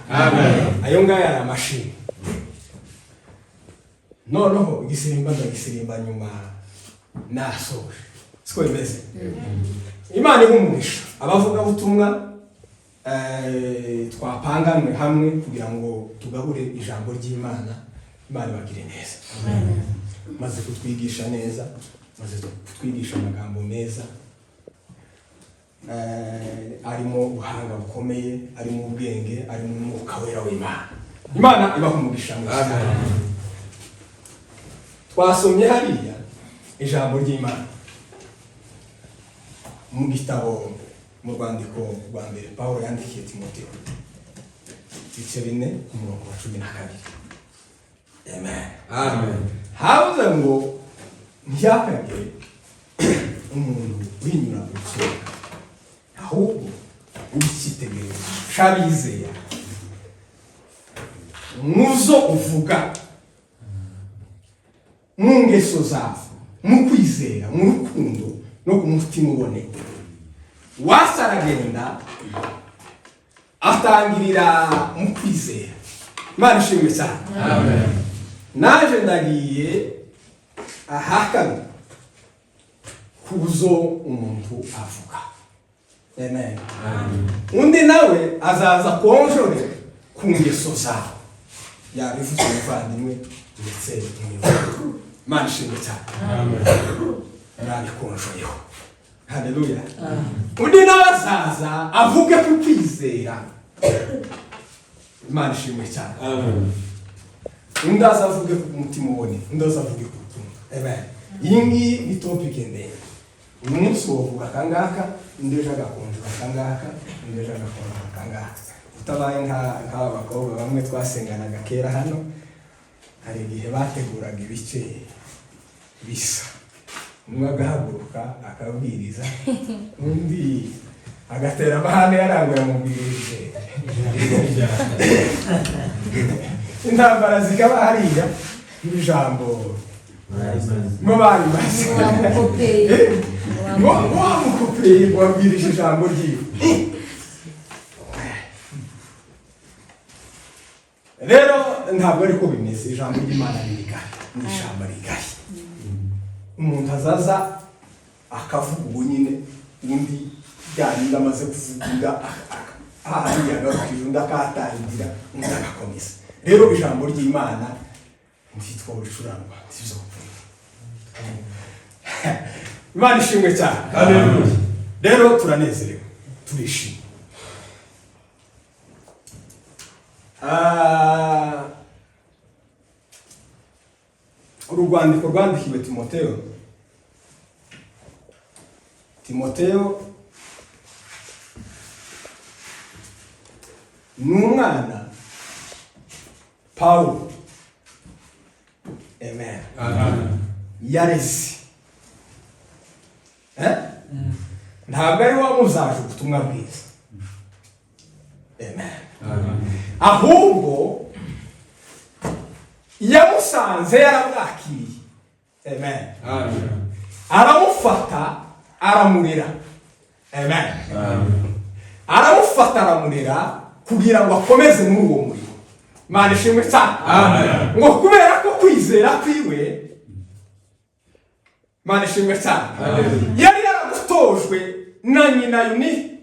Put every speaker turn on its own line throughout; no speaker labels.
cyane. Ayo ngayo ari amashimwe. Noneho igisirimba ndagisirimba nyuma nasoje, siko bimeze. Imana iha umugisha abavugabutumwa twapanganwe hamwe kugira ngo tugabure ijambo ry'Imana. Imana ibagire neza, maze kutwigisha neza, maze kutwigisha amagambo meza arimo ubuhanga bukomeye, arimo ubwenge, arimo Umwuka Wera w'Imana. Imana ibaha umugisha mwinshi cyane. Twasomye hariya ijambo ry'Imana mu gitabo, mu rwandiko rwa mbere Pawulo yandikiye Timoteyo, ibice 4, ku murongo wa 12. Amen.
Amen.
Habuze ngo ntiyakagire umuntu uhinyura urusobe, ahubwo ube icyitegererezo c'abizera muzo uvuga, mu ngeso zawe, mu kwizera, mu rukundo no ku mutima uboneye. Wasi aragenda atangirira mu kwizera. Imana ishimwe cyane.
Amen.
Naje ndagiye aha kabiri kuzo umuntu avuga. Amen. Undi nawe azaza konjore ku ngeso zawe, yabivuze umuvandimwe ndetse umuyobozi. Imana ishimwe cyane. Murabikonjoyeho, haleluya. Undi nawe azaza avuge ku kwizera. Imana ishimwe cyane.
Amen.
Undi aza avuge ku mutima ubone, undi aza avuge ku rukundo. Amen. Iyi ngiyi ni topic ndende. Uyu munsi wovuga akangaka, undi ejo agakonjora akangaka, undi ejo agakonjora akangaka. Utabaye nk'aba bakobwa bamwe twasenganaga kera hano, hari igihe bateguraga ibice bisa, umwe agahaguruka akabwiriza, undi agatera amahane, yaranguye amubwirije, intambara zikaba hariya n'ijambo ngo barimaze.
Wamukopeye.
Ngo wamukopeye, wabwirije ijambo ryiwe. Rero ntabwo ariko bimeze. Ijambo ry'Imana ni rigari, ni ijambo rigari. Umuntu azaza akavuga ubu nyine, undi bya bindi amaze kuvuga hahandi yagarukije, undi akahatangira, undi agakomeza. Rero ijambo ry'Imana ntitwa uricuranwa, ntibizokunda. Imana ishimwe cyane.
Haleluya.
Rero turanezerewe, turishimye. Uru rwandiko rwandikiwe Timoteyo. Timoteyo ni umwana Pawulo, amen,
Amen.
yareze. Eh? Ntabwo ari we wamuzaje ubutumwa bwiza, amen.
Amen.
Ahubwo yamusanze yaramwakiriye, amen.
Amen.
Aramufata aramurera, amen.
Amen.
Aramufata aramurera kugira ngo akomeze muri uwo murimo. Imana ishimwe cyane.
Amen.
Ngo kubera ko kwizera kwiwe, Imana ishimwe cyane,
Amen.
yari yaragutojwe na nyina Yuni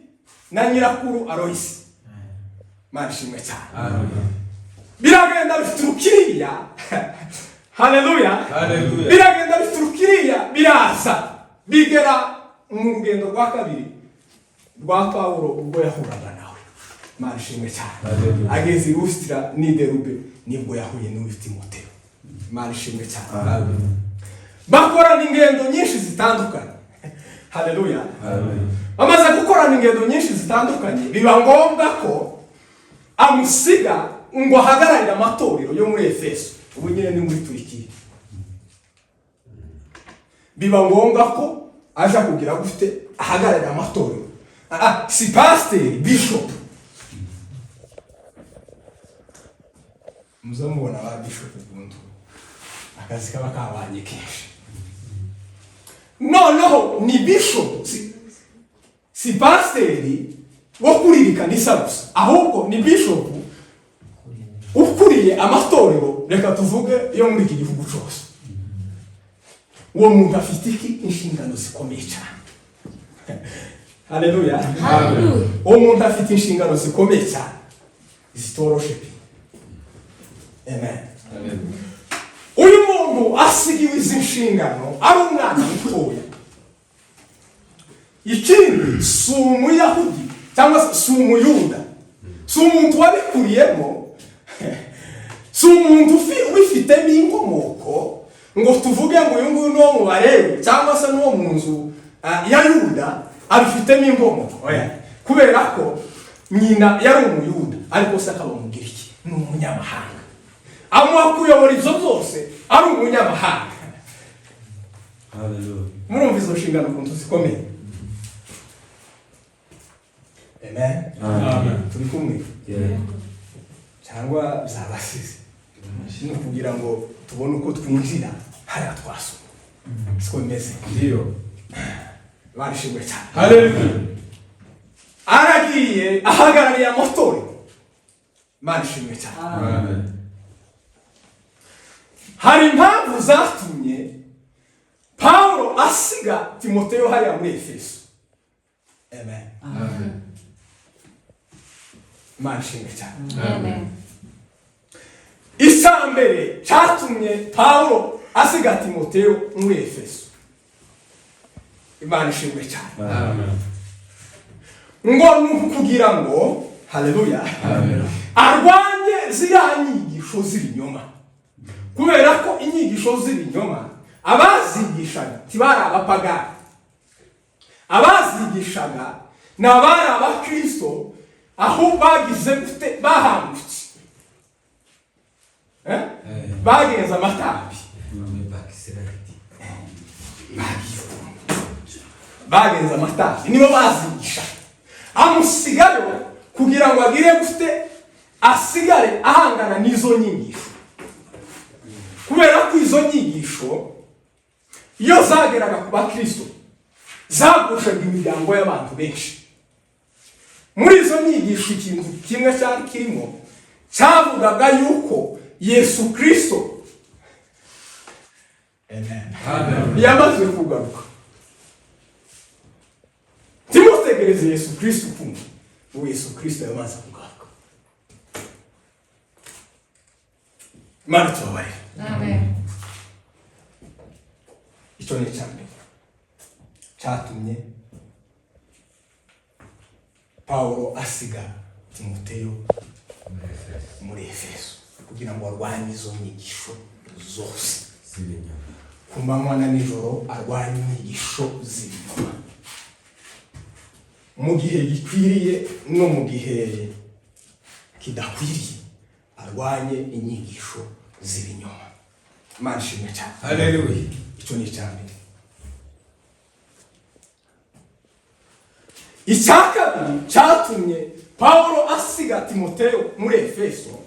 na nyirakuru Aloysi. Imana ishimwe cyane.
Amen.
Biragenda bituruka iriya, haleluya.
Haleluya.
Biragenda bituruka iriya, biraza bigera mu rugendo rwa kabiri rwa Pawulo ubwo yahuraga nawe. Imana ishimwe cyane.
Haleluya.
Ageze i Lusitira n'i Derube, nibwo yahuye n'uyu Timoteyo. Imana ishimwe cyane.
Amen.
Bakorana ingendo nyinshi zitandukanye, haleluya.
Amen.
Bamaze gukorana ingendo nyinshi zitandukanye, biba ngombwa ko amusiga ngo ahagararire amatorero yo muri Efeso, ubu nyine ni muri Turikiya. Biba ngombwa ko aja kugira gufite ahagararira amatorero. Si pasiteri, bishop. Muza mubona ba bishop ukuntu akazi kaba kabanye kenshi. Noneho ni bishop, si pasiteri wo kuri iri kanisa gusa, ahubwo ni bishop. Ukuriye amatorero, reka tuvuge yo muri iki gihugu cyose, uwo muntu afite iki? Inshingano zikomeye cyane. Haleluya!
Hallelujah.
Uwo muntu afite inshingano zikomeye cyane, zitoroshe pe. Amen. Uyu muntu asigiwe izi nshingano ari umwana mutoya. Ikindi, si Umuyahudi cyangwa se si Umuyuda, si umuntu wabikuriyemo, si umuntu ubifitemo inkomoko ngo tuvuge ngo uyu nguyu ni uwo mu Balewi cyangwa se n'uwo mu nzu ya Yuda, abifitemo inkomoko. Oya, kubera ko nyina yari Umuyuda ariko se akaba Umugiriki, ni umunyamahanga. Amuha kuyobora ibyo byose ari umunyamahanga.
Hallelujah.
Murumva izo nshingano ukuntu zikomeye? Amen.
Amen.
Turi kumwe?
Yeah.
Cyangwa byabasize? Ni ukugira ngo tubone uko twinjira hariya twasoma, siko bimeze?
Ndio.
Barishimwe cyane.
Hallelujah.
Aragiye, ahagarariye amatorero. Imana ishimwe cyane.
Amen.
Hari impamvu zatumye Pawulo asiga Timoteyo hariya muri Efeso. Amen.
Amen.
Imana ishimwe cyane.
Amen.
Icya mbere cyatumye Pawulo asiga Timoteyo muri Efeso, Imana ishimwe cyane,
Amen.
ngo ni ukugira ngo, haleluya,
Amen.
arwanye ziriya nyigisho z'ibinyoma, kubera ko inyigisho z'ibinyoma abazigishaga ntibari abapagani, abazigishaga ni abari abakristo, aho bagize gute? Bahambutse. Eh? Bagenze amatambi, bagiye, bagenze amatambi, nibo bazigisha. Amusigayo kugira ngo agire gute? Asigare ahangana n'izo nyigisho, kubera ko izo nyigisho iyo zageraga ku bakristo zagushaga imiryango y'abantu benshi. Muri izo nyigisho ikintu kimwe cyari kirimo cyavugaga yuko Yesu Kristo, amen,
Amen.
yamaze kugaruka. Timutegereze Yesu Kristo ukundi, ubu Yesu Kristo yamaze kugaruka. Imana tubabarire.
Amen.
Icyo ni icya mbere cyatumye Pawulo asiga Timoteyo muri Efeso, kugira ngo arwanye izo nyigisho zose ku manywa na nijoro, arwanye inyigisho z'ibinyoma mu gihe gikwiriye no mu gihe kidakwiriye, arwanye inyigisho z'ibinyoma. Imana ishimwe cyane.
Hallelujah.
Icyo ni icya mbere. Icya kabiri cyatumye Pawulo asiga Timoteyo muri Efeso,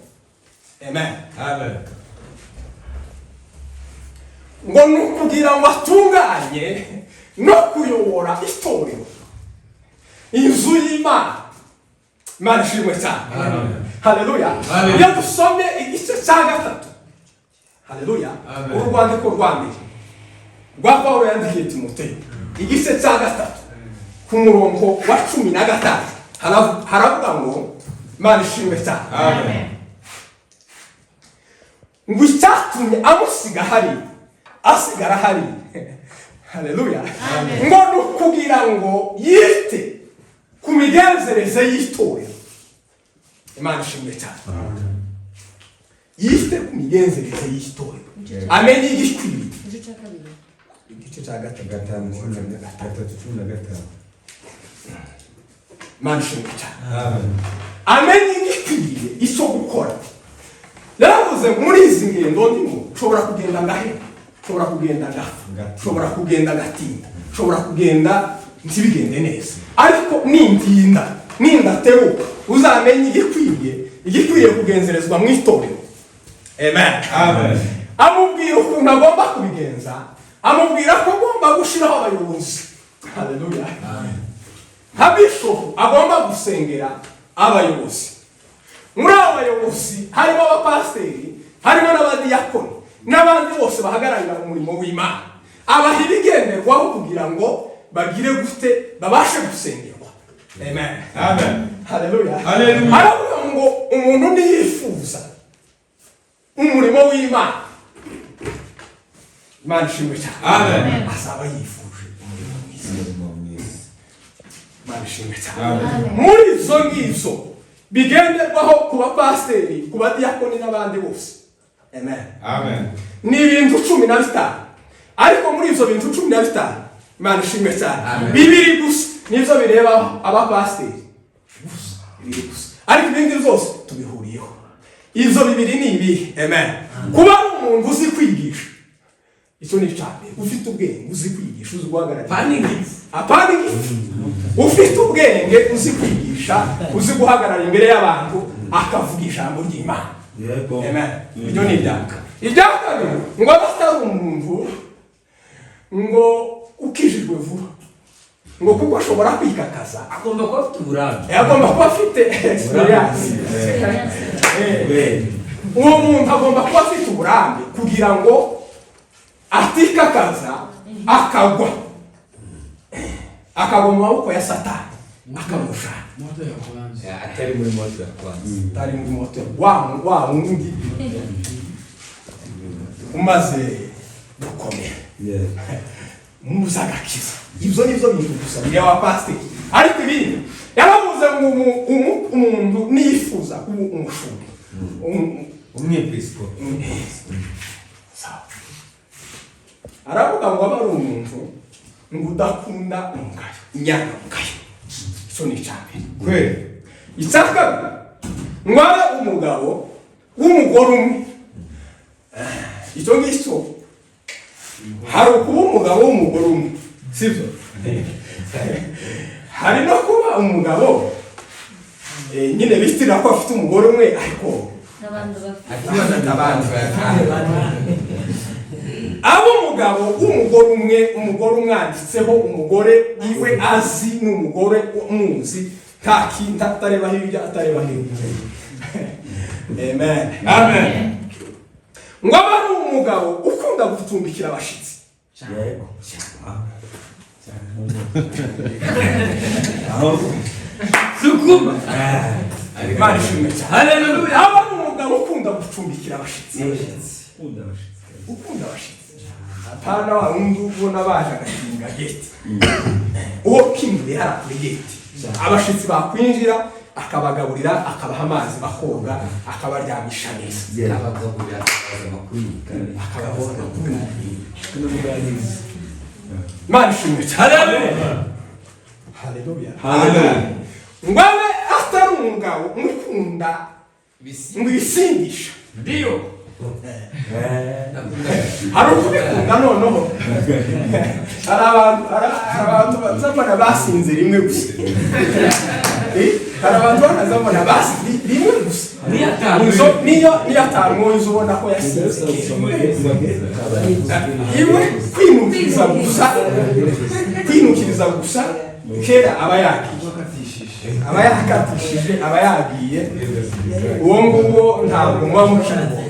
amen,
Amen.
ngo ni ukugira ngo atunganye no kuyobora itorero, inzu y'Imana. Imana ishimwe cyane.
Amen.
Haleluya!
Amen.
Iyo dusomye igice cya gatatu, haleluya,
Amen.
uru rwandiko rwa mbere rwa Pawulo yandikiye Timoteyo, igice cya gatatu ku murongo wa 15, haravuga ngo, Imana ishimwe cyane,
Amen.
ngo icyatumye amusiga hariya, asigara hariya, haleluya,
Amen.
ngo ni ukugira ngo yite ku migenzereze y'itorero. Imana ishimwe cyane. Yite ku migenzereze y'itorero, amenye igikwiriye.
Igice cya kabiri.
Igice cya gatatu.
5 13 15.
Imana ishimwe cyane.
Amen.
Amenye igikwiriye icyo gukora. Yaravuze, muri izi ngendo ndimo nshobora kugenda ngahera, nshobora kugenda ngapfa,
Ngatinda.
nshobora kugenda ngatinda, nshobora kugenda ntibigende neza, ariko nintinda, nindatebuka, uzamenye igikwiriye kugenzerezwa mu itorero. Amen.
Amen.
Amubwira ukuntu agomba kubigenza, amubwira ko agomba gushyiraho abayobozi, haleluya, nka bishopu agomba gusengera abayobozi. Muri abo bayobozi harimo abapasiteri, harimo n'abadiyakoni n'abandi bose bahagararira umurimo w'Imana. Abaha ibigenderwaho kugira ngo bagire gute? Babashe gusengerwa. Amen.
Amen.
Haleluya.
Haleluya.
Aravuga ngo umuntu niyifuza umurimo w'Imana, Imana ishimwe cyane,
Amen.
azaba yifuje umurimo mwiza.
Umurimo mwiza.
Imana ishimwe cyane.
Amen.
Muri izo ngizo bigenderwaho ku bapasiteri, ku badiyakoni n'abandi bose, amen,
Amen.
ni ibintu 15. Ariko muri ibyo bintu 15, Imana ishimwe cyane, bibiri gusa nibyo bireba abapasiteri gusa, bibiri gusa, ariko ibindi byose tubihuriyeho. Ibyo bibiri ni ibihe? Amen. Kuba ari umuntu uzi kwigisha, icyo ni icya mbere. Ufite ubwenge, uzi kwigisha, uzi guhagarara. Apana igifu. Ufite ubwenge, uzi kwigisha, uzi guhagarara imbere y'abantu akavuga ijambo ry'Imana.
Yego.
Amen. Iryo ni irya Irya kabiri, ngo aba atari umuntu ngo ukijijwe vuba, ngo kuko ashobora kwikakaza.
Agomba kuba afite uburambe.
Agomba kuba afite experience.
Ubwenge.
Uwo muntu agomba kuba afite uburambe kugira ngo atikakaza akagwa mu maboko ya Satani akamushaka.
Moto ya kwanza.
Atari muri moto ya kwanza.
Atari muri moto wa wundi umaze gukomera. Muzi agakiza. Ibyo ni byo bintu gusa bireba abapasiteri, ariko ibindi yaravuze ngo umuntu niyifuza kuba umushumba,
Umwepiskopi.
Sawa. Aravuga ngo aba ari umuntu ngo udakunda umugayo, inyangamugayo. Icyo ni icya mbere.
Kweli.
Icya kabiri, ngo abe umugabo w'umugore umwe. Icyo ngicyo, hari ukuba umugabo w'umugore umwe, sibyo? Hari no kuba umugabo nyine bitirira ko afite umugore umwe, ariko
N'abandi bafite.
Abandi abo umugabo w'umugore umwe, umugore umwanditseho, umugore iwe azi n'umugore umuzi, nta kintu, atareba hirya, atareba hirya. Amen.
Amen.
Ngo abe ari umugabo ukunda gucumbikira abashyitsi.
Yego. Aho.
Sukuma.
Imana ishimwe cyane.
Haleluya.
Aba ari umugabo ukunda gucumbikira abashyitsi.
Ukunda abashitsi.
Ukunda abashyitsi, apana wa wundi ubona baje agashinga gate, uwo kinguye hariya kuri gate, abashyitsi bakwinjira akabagaburira, akabaha amazi bakoga, akabaryamisha neza.
Abagaburira, akabaza amakuru.
Akabaza amakuru. Imana ishimwe cyane. Haleluya.
Haleluya.
Ngo abe atari umugabo umukunda ngo ibisindisha.
Ndiyo.
Hari ukubikunda, noneho hari abantu bazabona basinze rimwe gusa. Hari abantu banazabona basinze rimwe gusa.
Niyo atanu.
Niyo atanu inzu, ubona ko yasinze iwe kwinukiriza gusa, kwinukiriza gusa, kera aba yagiye, aba yakatishije, aba yagiye. Uwo nguwo ntabwo muba mukibonye.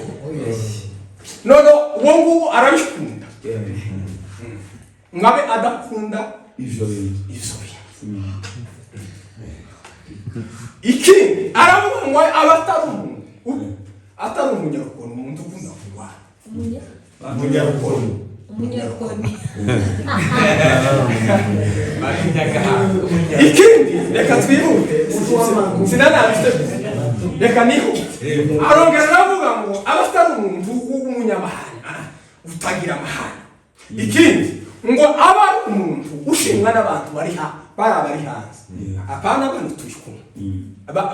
None uwo nguwo arabikunda, mwabe adakunda
Ivyo bintu.
Ivyo bintu. Ikindi aravuga ngo aba atari umuntu, atari umunyarukono, umuntu ukunda kurwana. Umunyarukono.
Umunyarukoni.
Ikindi, reka twihute, sinanabifite, reka nihute. Arongera aravuga ngo aba atari umuntu w'umunyamahane, utagira amahane. Ikindi, ngo aba ari umuntu ushimwa n'abantu bari ha bari abari hanze, apana bano turi kumwe.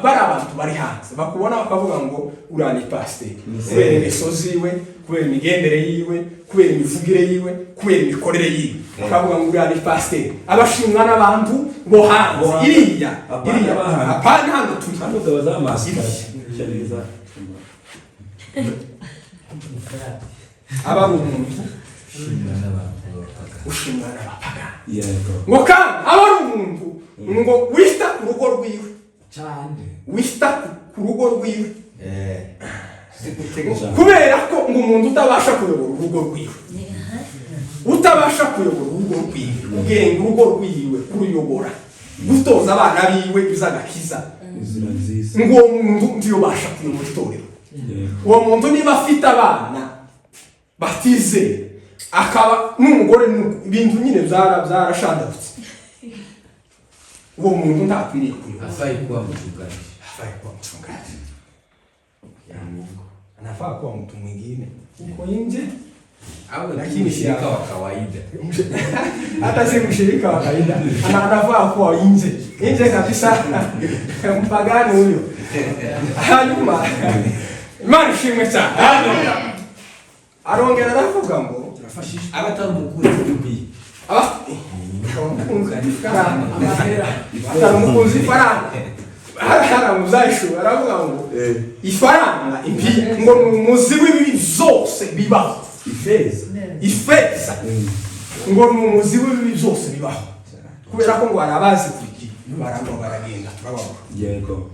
Bari abantu bari hanze bakubona bakavuga ngo uriya ni pasiteri, kubera ingeso ziwe, kubera imigendere yiwe, kubera imivugire yiwe, kubera imikorere yiwe, bakavuga ngo uriya ni pasiteri. Abashimwa n'abantu bo hanze iriya.
Apana
Iriya.
bahano.
Apana hano turi.
Hano utabaza amaso.
Aba ari umuntu ushimwa n'abapagani.
Yego.
Ngo kandi aba ari umuntu ngo wita ku rugo rwiwe.
Cyane.
Wita ku rugo rwiwe.
Uzi gutega.
Kubera ko ngo umuntu utabasha kuyobora urugo rwiwe, utabasha kuyobora urugo rwiwe, kugenga urugo rwiwe, kuruyobora, gutoza abana biwe iby'agakiza,
Inzira nziza.
ngo uwo muntu ntiyobasha kuyobora itorero. Uwo muntu niba afite abana batizeye, akaba n'umugore nuko, ibintu nyine byarashandagutse, uwo muntu ntakwiriye kuyobora.
Hafai kuwa mchungaji.
Hafai kuwa mchungaji ya Mungu, anafaa kuwa mtu mwingine huko nje.
Awe tu
Lakini
mshirika
si
wa kawaida.
Hata si mshirika wa kawaida, anafaa kuwa nje nje kabisa, mpagani huyo. Hanyuma Imana ishimwe cyane. Arongera aravuga ngo
Aba atari umukunzi w'imbi.
Umukunzi ifaranga, atari umukunzi ifaranga. Haramuzayishu aravuga ngo ifaranga impi ngo ni umuzi w'ibibi zose bibaho.
Ifeza.
Ifeza ngo ni umuzi w'ibibi byose bibaho, kubera ko ngo hari abazikurikiye barangwa baragenda turababura.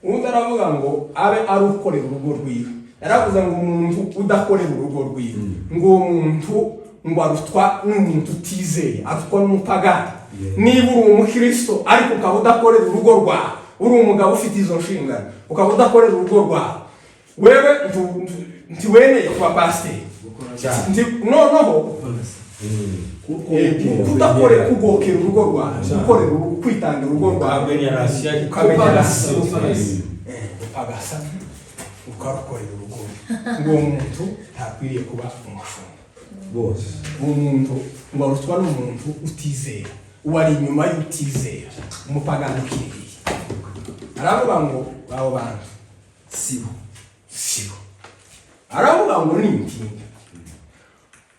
Undi aravuga ngo abe ari ukorera urugo rwiwe. Yaravuze ngo umuntu udakorera urugo rwiwe, ngo uwo muntu ngo arutwa n'umuntu utizeye, arutwa n'umupagani. Niba uri umukristo ariko ukaba udakorera urugo rwawe, uri umugabo ufite izo nshingano ukaba udakorera urugo rwawe, wewe ntiweneye kuba pasiteri. Noneho
Kuko
kudakorera, kugokera urugo rwawe, gukorera urugo, kwitanga urugo rwawe,
ukamenya rasiyo.
Ukamenya rasiyo, upagasa ukarukorera urugo, ngo uwo muntu ntakwiriye kuba umushumba.
Bose.
Uwo muntu ngo arutwa n'umuntu utizera, uwo ari inyuma y'utizera, umupagani ukiriye. Aravuga ngo abo bantu sibo, sibo. Aravuga ngo nintinda,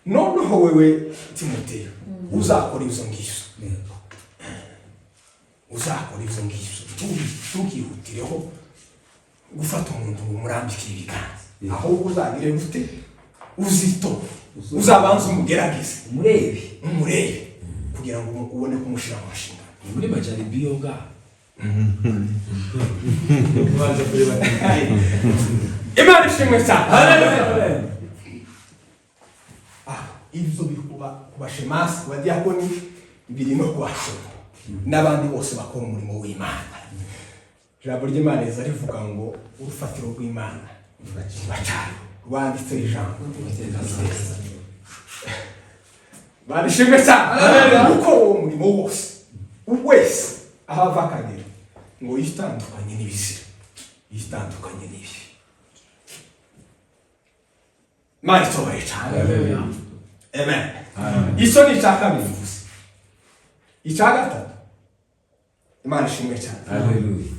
noneho wewe Timoteyo uzakora ibyo ngibyo, uzakora ibyo ngibyo, ntukihutireho gufata umuntu ngo umurambikire ibiganza, ahubwo uzagire gute? Uzitonde, uzabanze umugerageze.
Umurebe.
Umurebe kugira ngo ubone kumushyira mu nshingano.
Ni muri majaribio ngaha.
Kubanza kureba.
Imana ishimwe cyane. Ah, ibyo biri kuba ku bashemasi, ku badiyakoni, biri no ku bashumba n'abandi bose bakora umurimo w'Imana. Ijambo ry'Imana riza rivuga ngo urufatiro rw'Imana ruracari, rwanditseho ijambo. Barishimwe cyane. Kuko uwo murimo wose, wese aho ava akagera, ngo yitandukanye n'ibizira, yitandukanye n'ibi. Imana itobaye cyane. Amen. Icyo ni icya kabiri mvuze. Icya gatatu, Imana ishimwe cyane.
Haleluya.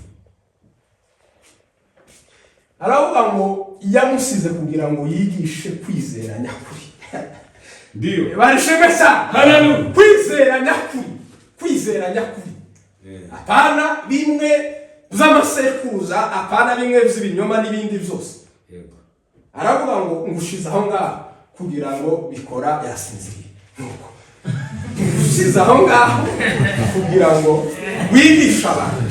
Aravuga ngo yamusize kugira ngo yigishe kwizera nyakuri.
Ndio.
Imana ishimwe cyane.
Haleluya.
Kwizera nyakuri, kwizera nyakuri, apana bimwe by'amasekuruza, apana bimwe by'ibinyoma n'ibindi byose. Aravuga ngo ngushize aho ngaho kugira ngo bikora yasinziriye, nuko ngushize aho ngaho kugira ngo wigishe abantu,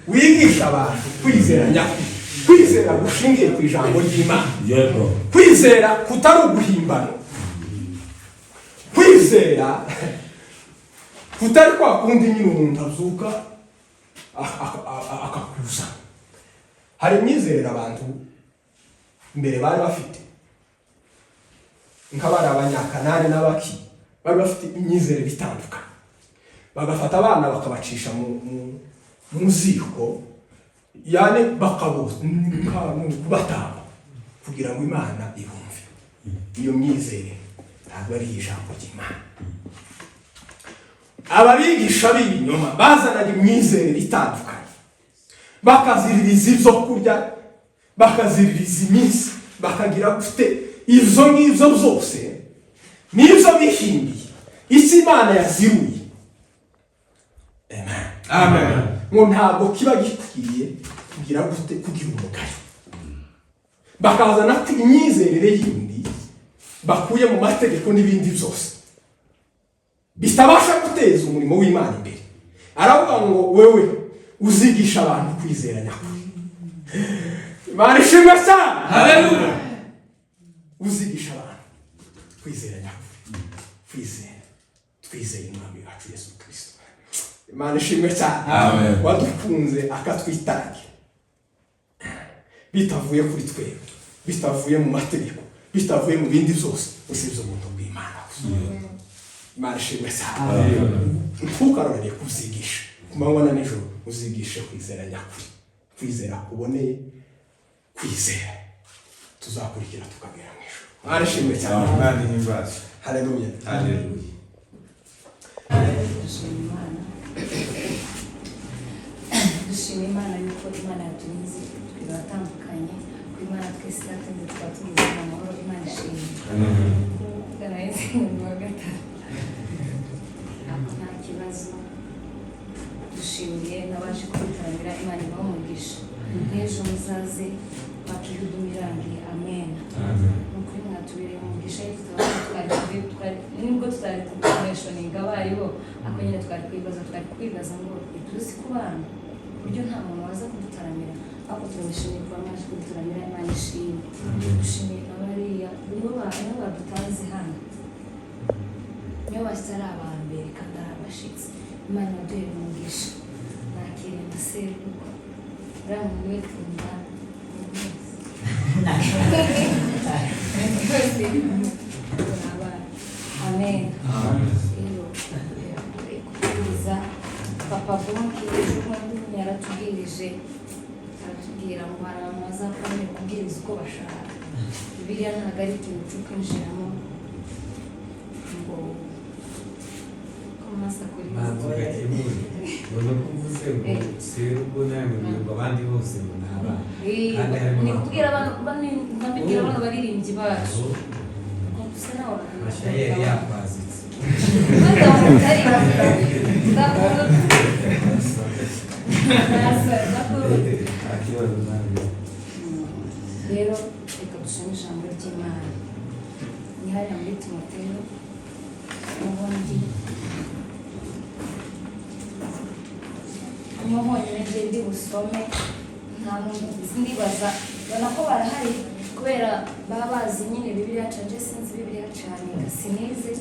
wigishe abantu kwizera nyakuri, kwizera gushingiye ku ijambo ry'Imana, kwizera kutari uguhimbano, kwizera kutari kwa kundi nyine umuntu azuka akakuza. Hari imyizerere abantu mbere bari bafite, nk'abari Abanyakanani n'abaki, bari bafite imyizerere itandukanye, bagafata abana bakabacisha mu ziko, yani kubatamba kugira ngo Imana ibumve. Iyo myizerere ntabwo ari ijambo ry'Imana. Ababigisha b'ibinyoma bazanaga imyizerere itandukanye, bakaziririza ibyo kurya, bakaziririza iminsi, bakagira gufite ibyo ngibyo byose n'ibyo bihimbiye icyo Imana yaziruye. Amen.
Amen.
Ngo ntabwo kiba gikwiriye kugira gute? Kugira umugayo. Bakazana imyizerere yindi bakuye mu mategeko n'ibindi byose bitabasha guteza umurimo w'Imana imbere. Aravuga ngo wewe uzigisha abantu kwizera nyakuri. Imana ishimwe cyane.
Haleluya.
Uzigisha abantu kwizera nyakuri, kwizera, twizeye Umwami wacu Yesu Kirisito. Imana ishimwe cyane.
Amen.
Wadukunze akatwitangira bitavuye kuri twebwe, bitavuye mu mategeko, bitavuye mu bindi byose, usibye ubuntu bw'Imana gusa. Imana ishimwe cyane. Ntukarorere kuzigisha ku manywa na nijoro, uzigishe kwizera nyakuri, kwizera kuboneye, kwizera tuzakurikira tukagera mu ijuru. Imana ishimwe cyane.
Imana ihimbazwe.
Haleluya.
Haleluya.
Dushima Imana, dushima Imana yuko Imana yaturinze twiga abatandukanye ku Imana twese yatinze tukaba tugeze mu mahoro. Imana ishimwe. Nahise mu wa gatatu ntabwo nta kibazo. Dushimiye n'abaje kwitaramira, Imana ibahe umugisha. Nk'ejo muzaze bakihuduma irangiye. Amen. Ni ukuri mwatubereye umugisha. Iyo tutaba twari nubwo tutari kumentioninga abaribo, ariko nyine twari kwibaza ngo ntituzi ku bana ku buryo nta muntu waza kudutaramira, ariko turabishimiye kuba mwaje kudutaramira. Imana ishimwe. Dushimiye na bariya, nibo badutanze hano, nibo bashyize ari aba mbere kandi ari abashitsi. Imana yaduhere umugisha. Nakiriye na serugo, uriya muntu we tungana twese turi abana. Amen. Rero kubwiriza papa Bonke ejo bundi yaratubwirije, aratubwira ngo hari abantu bazakomera kubwiriza uko bashaka. Bibiliya ntabwo ari ikintu cyo kwinjiramo ngo ko masakuriza.
Banza ugakemure, ubona ko uvuze ngo serugo nawe ngo abandi bose ngo ni abana kandi harimo
Ni kubwira abantu ndabibwira bano baririmbyi bacu ngo dusa nawe.
Mashayeri yakwazitse.
Ndakunda.
Nta kibazo nawe.
Rero reka dusome ijambo ry'Imana. Ni hariya muri Timoteyo n'ubundi, niho honyine ngiye ndi busome. Nta muntu ndibaza, ubona ko barahari kubera baba bazi nyine Bibiliya canje. Sinzi Bibiliya cane, sinize.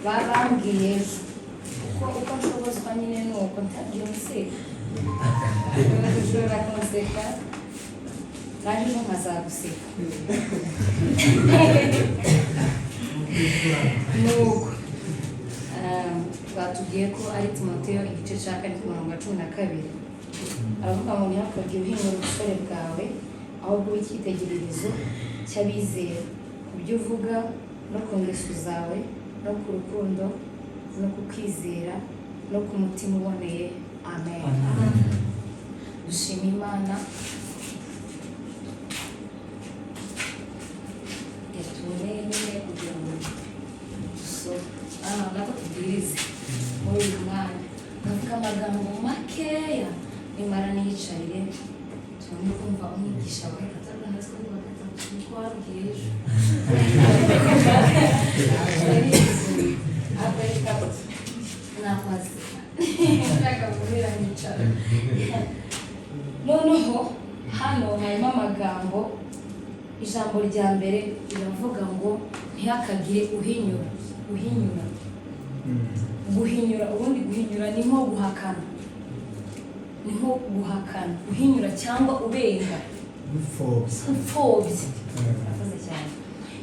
Baba bambwiye ejo uko nshobozwa nyine ni uko ntagira umuseka, ushobora kumuseka naje ejo nkazaguseka. Nuko batubwiye ko ari Timoteyo igice cya 4 ku murongo wa 12. Aravuga ngo ntihakagire uhinyura ubusore bwawe, ahubwo ube icyitegererezo cy'abizera ku byo uvuga no ku ngeso zawe no ku rukundo no ku kwizera no ku mutima uboneye. Amen. Dushima Imana yatuboneye nyine kugira ngo dusome, nako tubwirize muri uyu mwanya. Ndavuga amagambo makeya, nimara niyicarire tubone kumva umwigisha wa gatatu natwe wa gatatu niko wabwiye ejo. Ariko reka nakwaze nshaka guhera nicara. Noneho hano harimo amagambo. Ijambo rya mbere riravuga ngo ntihakagire uhinyura. Uhinyura, guhinyura, ubundi guhinyura ni nko guhakana, ni nko guhakana, uhinyura cyangwa ubenga.
Upfobya.
Upfobya, urakoze cyane.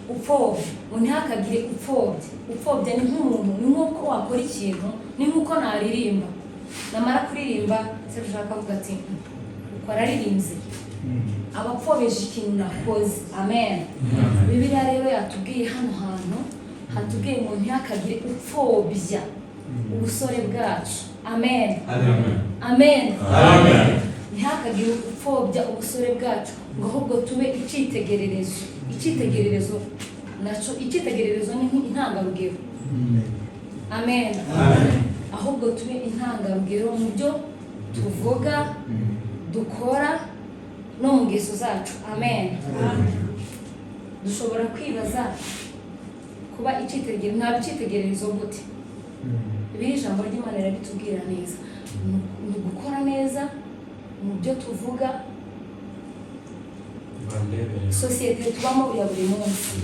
Upfobya, ngo ntihakagire upfobya. Upfobya ni nk'umuntu, ni nk'uko wakora ikintu, ni nk'uko naririmba, namara kuririmba se ushaka avuga ati "Uko araririmbye," aba apfobeje ikintu nakoze. Amen. Bibiliya rero yatubwiye hano hantu, hatubwiye ngo ntihakagire upfobya ubusore bwacu. Amen. Amen. Ntihakagire upfobya ubusore bwacu, ngo ahubwo tube icyitegererezo. Icyitegererezo naco, icyitegererezo ni intangarugero. Amen. Ahubwo tube intangarugero mu byo tuvuga, dukora no mu ngeso zacu. Amen. Dushobora kwibaza kuba icyitegererezo, mwaba icyitegererezo gute? Biri ijambo ry'Imana rirabitubwira neza. Ni gukora neza mu byo tuvuga,
Bandebere.
Sosiyete tubamo ya buri munsi,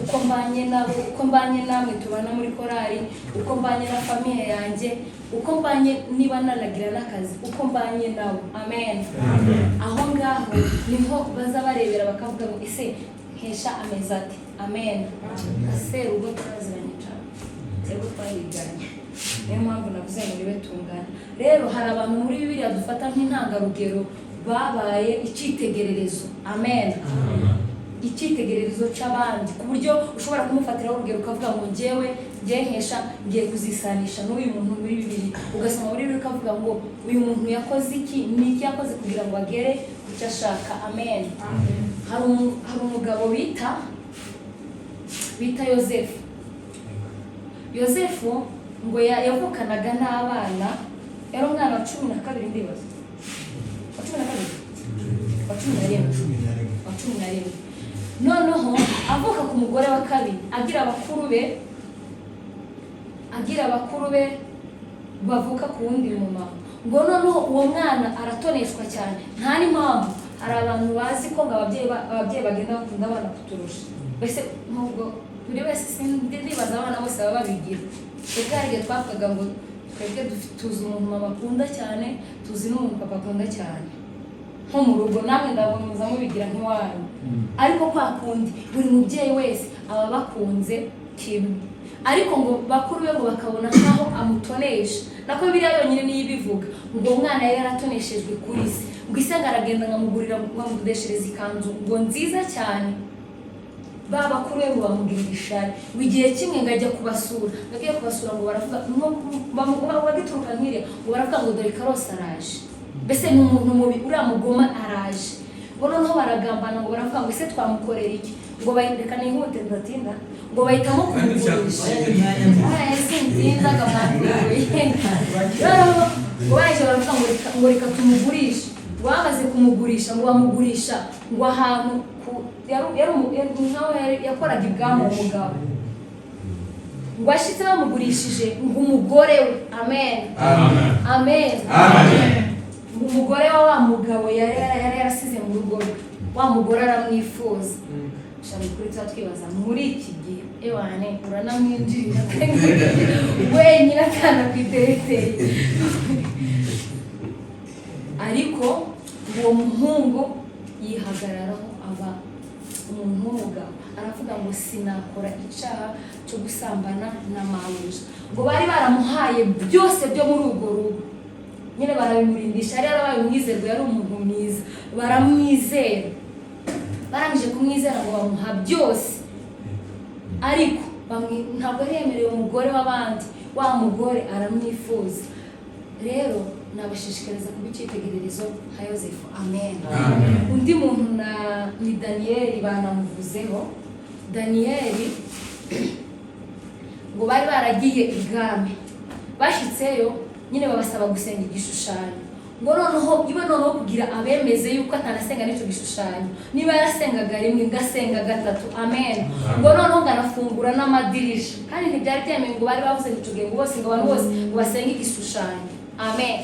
uko mbanye nabo, uko mbanye namwe tubana muri korali, uko mbanye na famille yanjye, uko mbanye niba nanagira n'akazi, uko mbanye nabo, amen. Aho ngaho niho baza barebera bakavuga ngo: "Ese Nkesha ameze ate?" Amen. Serugo turaziranye cyane, Serugo twariganye, niyo mpamvu navuze ngo niwe tungana. Rero hari abantu muri Bibiliya dufata nk'intangarugero, babaye icyitegererezo, amen, icyitegererezo cy'abandi, ku buryo ushobora kumufatiraho urugero ukavuga ngo: "Njyewe, njye Nkesha, ngiye kuzisanisha n'uyu muntu muri Bibiliya." Ugasoma muri Bibiliya ukavuga ngo: "Uyu muntu yakoze iki? Ni iki yakoze kugira ngo agere ku cyo ashaka?" Amen. Hari umugabo bita Yosefu. Yosefu ngo yavukanaga n'abana, yari umwana wa 12, ndibaza wa 12, wa 11.
11.
Wa 11. Noneho avuka ku mugore wa kabiri, agira abakuru be bavuka ku wundi mumama. Ngo noneho uwo mwana aratoneshwa cyane, nta n'impamvu. Hari abantu bazi ko ngo ababyeyi bagenda bakunda abana kuturusha. Mbese nubwo buri wese, sindi ndibaza abana bose baba babigira. Twebwe hari igihe twavugaga ngo twebwe tuzi umuntu mama akunda cyane, tuzi n'umuntu papa akunda cyane, nko mu rugo. Namwe ndabona mubigira nk'iwanyu, ariko kwa kundi buri mubyeyi wese aba bakunze kimwe, ariko ngo bakuru be ngo bakabona nkaho amutonesha. Nako biriya yonyine niyo ibivuga ngo umwana yari yaratoneshejwe kuri se, ngo ise ngo aragenda nkamugurira, nkamudodeshereza ikanzu ngo nziza cyane. Ba bakuru be ngo bamugirira ishari. Ngo igihe kimwe ngo ajya kubasura, ngo agiye kubasura ngo baravuga bagituruka nk'iriya, ngo baravuga ngo: "Dore Karosi araje, mbese ni umuntu mubi, uriya mugoma araje." Ngo noneho baragambana, ngo baravuga ngo: "Ese twamukorera iki?" Ngo reka nihute ndatinda. Ngo bahitamo kumugurisha. Aya sintinda mwatuye. Noneho ngo barangije baravuga ngo reka tumugurishe. Ngo bamaze kumugurisha, ngo bamugurisha ngo ahantu nkaho yakoraga ibwami uwo mugabo. Ngo ashitse bamugurishije, ngo umugore we, amen, amen, ngo umugore wa wa mugabo yari yarasize mu rugo rwe, wa mugore aramwifuza. Shaka kuri tuba twibaza muri iki gihe, ewane, uranamwinjirira wenyine akanakwitereteye. Ariko uwo muhungu yihagararaho, aba umuntu w'umugabo, aravuga ngo: "Sinakora icyaha cyo gusambana na mabuja." Ngo bari baramuhaye byose byo muri urwo rugo nyine, barabimurindisha. Yari yarabaye umwizerwa, yari umuntu mwiza, baramwizera. Barangije kumwizera ngo bamuha byose, ariko ntabwo yari yemerewe umugore w'abandi. Wa mugore aramwifuza. Rero nabashishikariza kuba icyitegererezo nka Yosefu, amen. Undi muntu ni Daniyeli, banamuvuzeho. Daniyeli ngo bari baragiye ibwami, bashyitseyo nyine babasaba gusenga igishushanyo. Ngo noneho iwe, noneho kugira abemeze yuko atanasenga n'icyo gishushanyo, niba yarasengaga rimwe ngasenga gatatu, amen. Ngo noneho ngo anafungura n'amadirisha, kandi ntibyari byemewe. Ngo bari bavuze ngo icyo gihe ngo bose, ngo abantu bose ngo basenge igishushanyo, amen.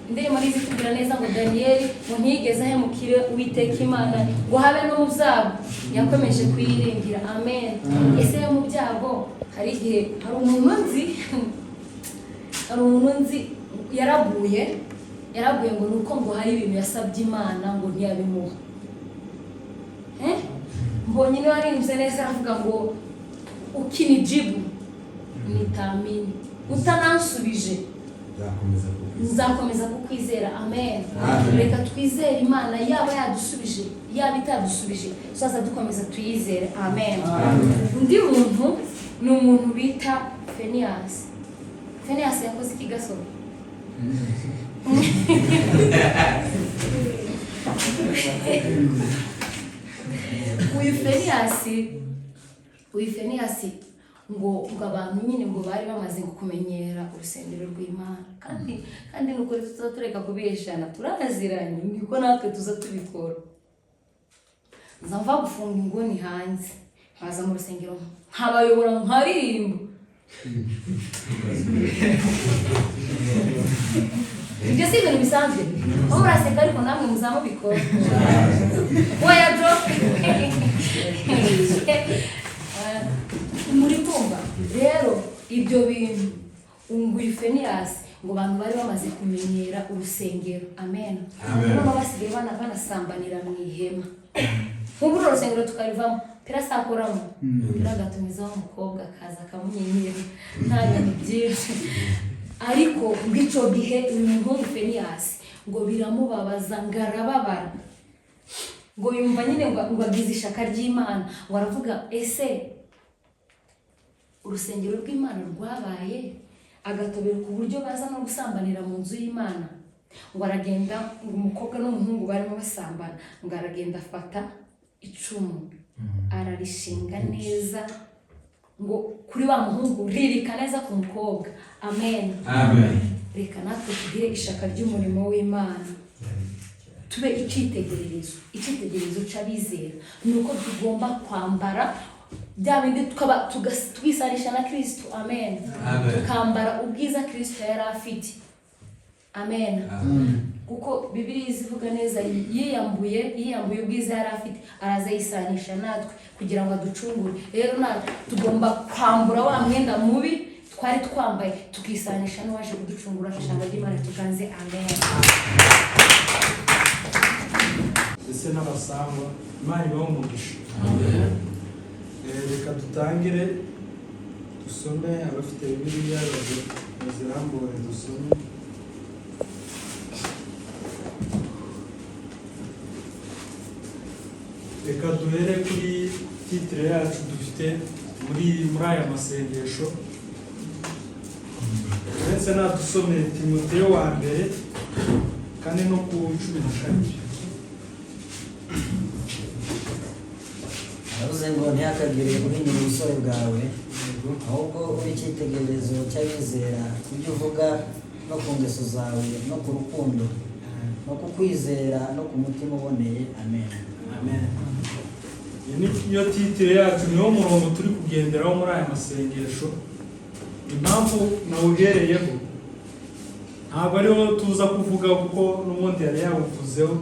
Indirimbo ntizitubwira neza ngo Daniyeli ngo ntiyigeze ahemukire Uwiteka Imana, ngo habe no mu byago yakomeje kuyiringira, amen. Ese yo mu byago, hari igihe, hari umuntu nzi yaraguye ngo ni uko ngo hari ibintu yasabye Imana ngo ntiyabimuha. Eh? Mbonye niba waririmbye neza, aravuga ngo: "Ukinijibu nitaamini, utanansubije
Nzakomeza kukwizera."
Nzakomeza kukwizera, amen."
Amen.
Reka twizere Imana, yaba yadusubije, yaba itadusubije, tuzaza dukomeza tuyizere, amen. Undi muntu ni umuntu bita Feniyasi. Feniyasi yakoze iki gasoro? Uyu Feniyasi ngo abantu nyine ngo bari bamaze kumenyera urusengero rw'Imana, kandi ni ukuri tuza tureka kubeshana, turaziranye, niko natwe tuza tubikora. Nza mva gufunga inguni hanze, nkaza mu rusengero nkabayobora, nkaririmba. Ibyo si ibintu bisanzwe. Aho muraseka, ariko namwe muzamubikora. Oya joke. Muri kumva rero ibyo bintu, unguye Feniyasi ngo abantu bari bamaze kumenyera urusengero, amen.
Amen.
Baba basigaye banasambanira mu ihema. Nk'ubu uru rusengero tukarivamo, pirasakoramo pira, agatumizaho umukobwa akaza akamunyenyera, nta bintu byinshi. Ariko ngo icyo gihe uyu muhungu Feniyasi ngo biramubabaza, ngo arababara, ngo yumva nyine ngo agize ishaka ry'Imana, ngo aravuga: "Ese urusengero rw'Imana rwabaye agatobero ku buryo baza no gusambanira mu nzu y'Imana?" Ngo aragenda, ngo umukobwa n'umuhungu barimo basambana, ngo aragenda afata icumu ararishinga neza ngo kuri wa muhungu, ririka neza ku mukobwa, amen.
Amen.
Reka natwe tugire ishaka ry'umurimo w'Imana, tube icyitegererezo, icyitegererezo cy'abizera. Ni uko tugomba kwambara bya bindi, tukaba twisanisha na Kristo, amen.
Amen.
Tukambara ubwiza Kristo yari afite, amen. Kuko Bibiliya izivuga neza, yiyambuye ubwiza yari afite, araza yisanisha natwe kugira ngo aducungure. Rero natwe tugomba kwambura wa mwenda mubi twari twambaye, tukisanisha n'uwaje kuducungura. Ijambo ry'Imana tuganze, amen.
Ndetse n'abasangwa, Imana ibahe umugisha. Reka dutangire dusome. Abafite Bibiliya bazirambure dusome. Reka duhere kuri titre yacu dufite muri aya masengesho. Ndetse nadusomere Timoteyo wa mbere 4 no ku 12.
Aravuze ngo: "Ntihakagire uhinyura ubusore bwawe, ahubwo ube icyitegererezo cy'abizera ku byo uvuga no ku ngeso zawe no ku rukundo no ku kwizera no ku mutima uboneye." Amen.
Amen. Iyi ni yo titre yacu, niwo murongo turi kugenderaho muri aya masengesho. Impamvu nawuhereyeho, ntabwo ariwo tuza kuvuga kuko n'ubundi yari yawuvuzeho,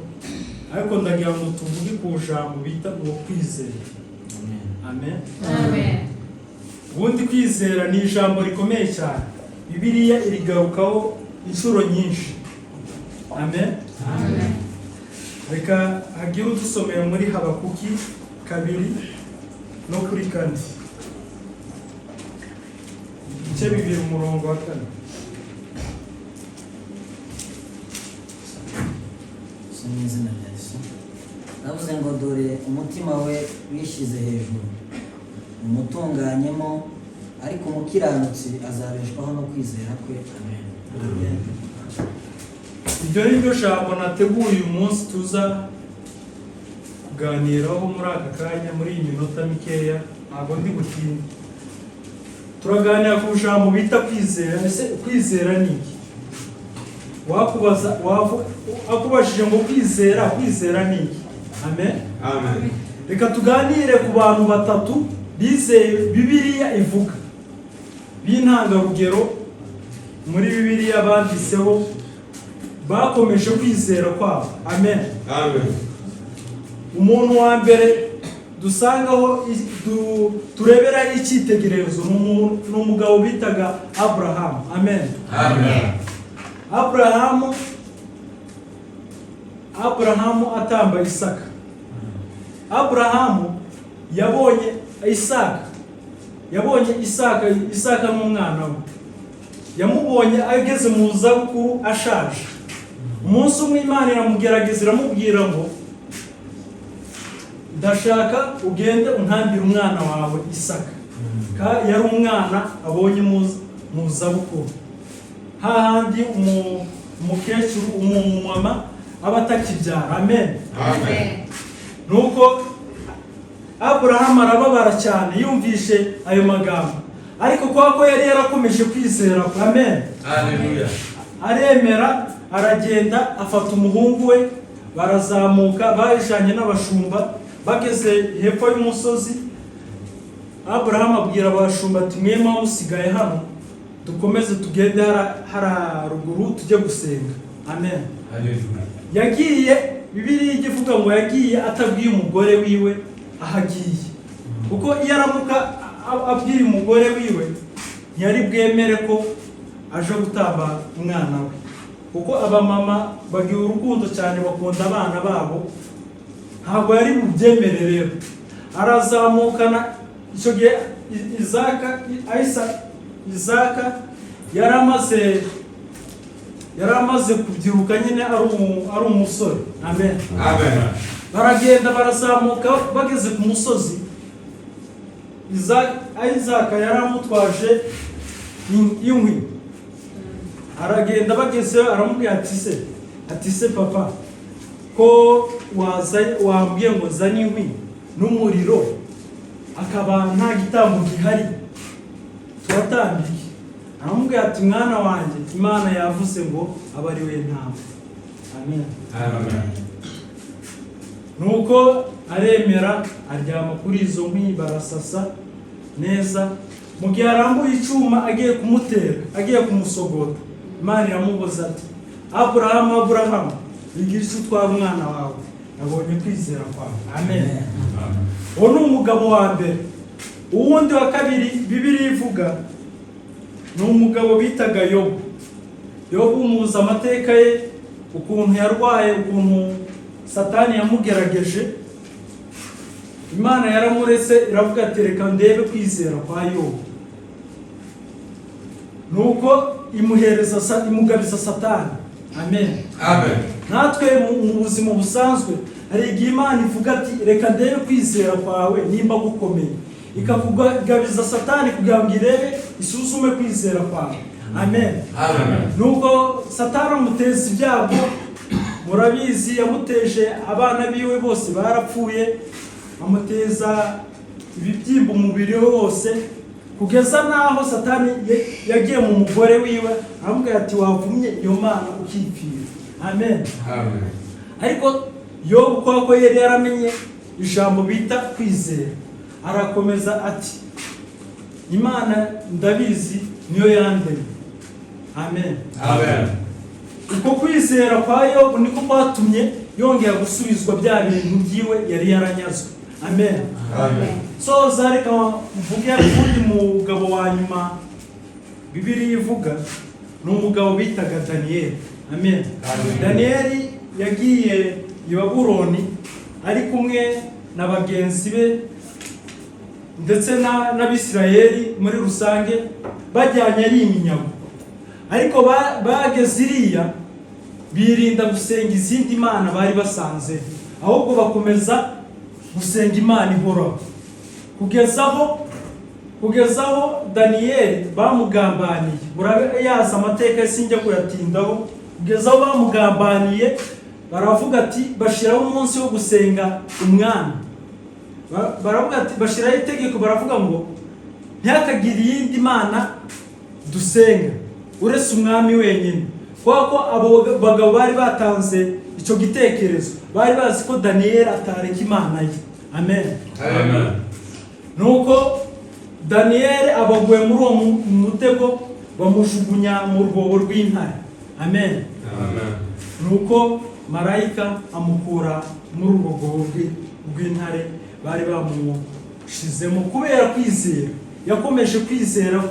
ariko ndagira ngo tuvuge ku jambo bita ngo kwizera. Amen.
Amen.
Ubundi kwizera ni ijambo rikomeye cyane, Bibiliya irigarukaho inshuro nyinshi, amen. Reka hagire udusomera muri Habakuki 2 no kuri 4, ibice 2, umurongo wa 4.
Si mu izina rya Yesu. Navuze ngo: "Dore umutima we wishyize hejuru, umutunganyemo, ariko umukiranutsi azabeshwaho no kwizera kwe." Amen.
Iryo ni ryo jambo nateguye uyu munsi tuza kuganiraho muri aka kanya, muri iyi minota mikeya, ntabwo ndi butinde. Turaganira ku jambo bita kwizera. Ese kwizera ni iki? Wakubaza, akubajije ngo kwizera ni iki? Amen.
Amen.
Reka tuganire ku bantu batatu bizeye Bibiliya ivuga b'intangarugero muri Bibiliya banditseho, bakomeje kwizera kwabo, amen.
Amen.
Umuntu wa mbere dusangaho tureberaho icyitegererezo ni umugabo bitaga Aburahamu, amen.
Amen.
Aburahamu atamba Isaka, Aburahamu yabonye Isaka, yabonye Isaka. Isaka n'umwana we yamubonye ageze mu zabukuru, ashaje. Umunsi umwe Imana iramugerageza, iramubwira ngo: "Ndashaka ugende untambire umwana wawe Isaka." Yari umwana abonye mu zabukuru, hahandi umukecuru, umumama aba atakibyara, amen.
Amen.
Nuko Aburahamu arababara cyane yumvishe ayo magambo, ariko kubera ko yari yarakomeje kwizera, amen.
Hallelujah.
Aremera, aragenda, afata umuhungu we, barazamuka, bajanye n'abashumba. Bageze hepfo y'umusozi Aburahamu abwira abashumba ati mwe musigaye hano, dukomeze tugende hara ruguru tujye gusenga. Amen.
Haleluya.
Yagiye, Bibiliya ijya ivuga ngo yagiye atabwiye umugore wiwe aho agiye, kuko iyo aramuka abwiye umugore wiwe ntiyari bwemere ko aje gutamba umwana we, kuko abamama bagira urukundo cyane, bakunda abana babo, ntabwo yari bubyemere. Rero arazamukana. Icyo gihe Isaka yari amaze kubyiruka nyine, ari umusore. Amen.
Amen.
Baragenda, barazamuka, bageze ku musozi, Isaka yari amutwaje inkwi. Aragenda, bagezeyo aramubwira ati se papa, ko waza wambwiye ngo nzane inkwi n'umuriro, akaba nta gitambo gihari turatambiye? Aramubwira ati: "Mwana wanjye, Imana yavuze ngo abe ari we ntama." Amen.
Amen.
Nuko aremera, aryama kuri izo nkwi, barasasa neza. Mu gihe arambuye icyuma agiye kumutera, agiye kumusogota, Imana iramubuza ati: "Aburahamu, Aburahamu, igira icyo utwara umwana wawe, nabonye kwizera kwawe." Amen. Uwo ni umugabo wa mbere. Uwundi wa kabiri Bibiliya ivuga ni umugabo bitaga Yobu. Yobu muzi amateka ye, ukuntu yarwaye, ukuntu Satani yamugerageje. Imana yaramuretse, iravuga ati: "Reka ndebe kwizera kwa Yobu." Nuko imuhereza imugabiza Satani. Amen.
Amen.
Natwe mu buzima busanzwe hari igihe Imana ivuga ati: "Reka ndebe kwizera kwawe nimba gukomeye," ikakugabiza Satani kugira ngo irebe, isuzume kwizera kwawe. Amen.
Amen.
Nuko Satani amuteza ibyago, murabizi, yamuteje abana biwe bose barapfuye, amuteza ibibyimba umubiri we wose, kugeza n'aho Satani yagiye mu mugore wiwe, aramubwira ati: "Wavumye iyo Mana ukipfira." Amen.
Amen.
Ariko Yobu, kubera ko yari yaramenye ijambo bita kwizera, arakomeza ati: "Imana ndabizi, niyo yandemye." Amen.
Amen.
Uko kwizera kwa Yobu niko kwatumye yongera gusubizwa bya bintu byiwe yari yaranyazwe. Amen.
Amen.
Soza, reka mvuge uwundi mugabo wa nyuma Bibiliya ivuga, ni umugabo bitaga Daniyeli. Amen.
Amen.
Daniyeli yagiye i Babuloni ari kumwe na bagenzi be ndetse n'Abisirayeli muri rusange, bajyanye ari iminyago, ariko bageze iriya birinda gusenga izindi mana bari basanze, ahubwo bakomeza gusenga Imana ihoraho, kugeza aho Daniyeli bamugambaniye. Murabe yaza amateka, sinjya kuyatindaho. Kugeza aho bamugambaniye, baravuga ati bashyiraho umunsi wo gusenga umwami. Baravuga ati, bashyiraho itegeko, baravuga ngo ntihakagire iyindi mana dusenga uretse umwami wenyine, kubera ko abo bagabo bari batanze icyo gitekerezo bari bazi ko Daniyeli atareka Imana ye. Amen.
Amen.
Nuko Daniyeli abaguye muri uwo mutego, bamujugunya mu rwobo rw'intare. Amen.
Amen.
Nuko marayika amukura muri urwo rwobo rw'intare bari bamushizemo. Kubera kwizera, yakomeje kwizera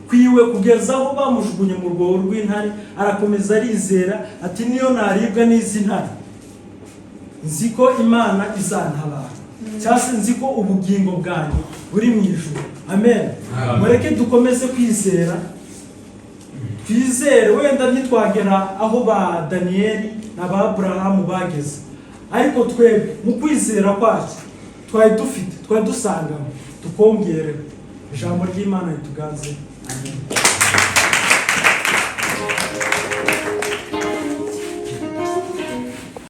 kwiwe kugeza aho bamujugunye mu rwobo rw'intare, arakomeza arizera ati: "Niyo naribwa n'izi ntare, nzi ko Imana izantabara, cyangwa se nzi ko ubugingo bwanjye buri mu ijuru." Amen.
Amen.
Mureke dukomeze kwizera, twizere. Wenda ntitwagera aho ba Daniyeli na ba Aburahamu bageze, ariko twebwe mu kwizera kwacu twari dufite, twari dusanganywe, tukongerewe. Ijambo ry'Imana rituganze.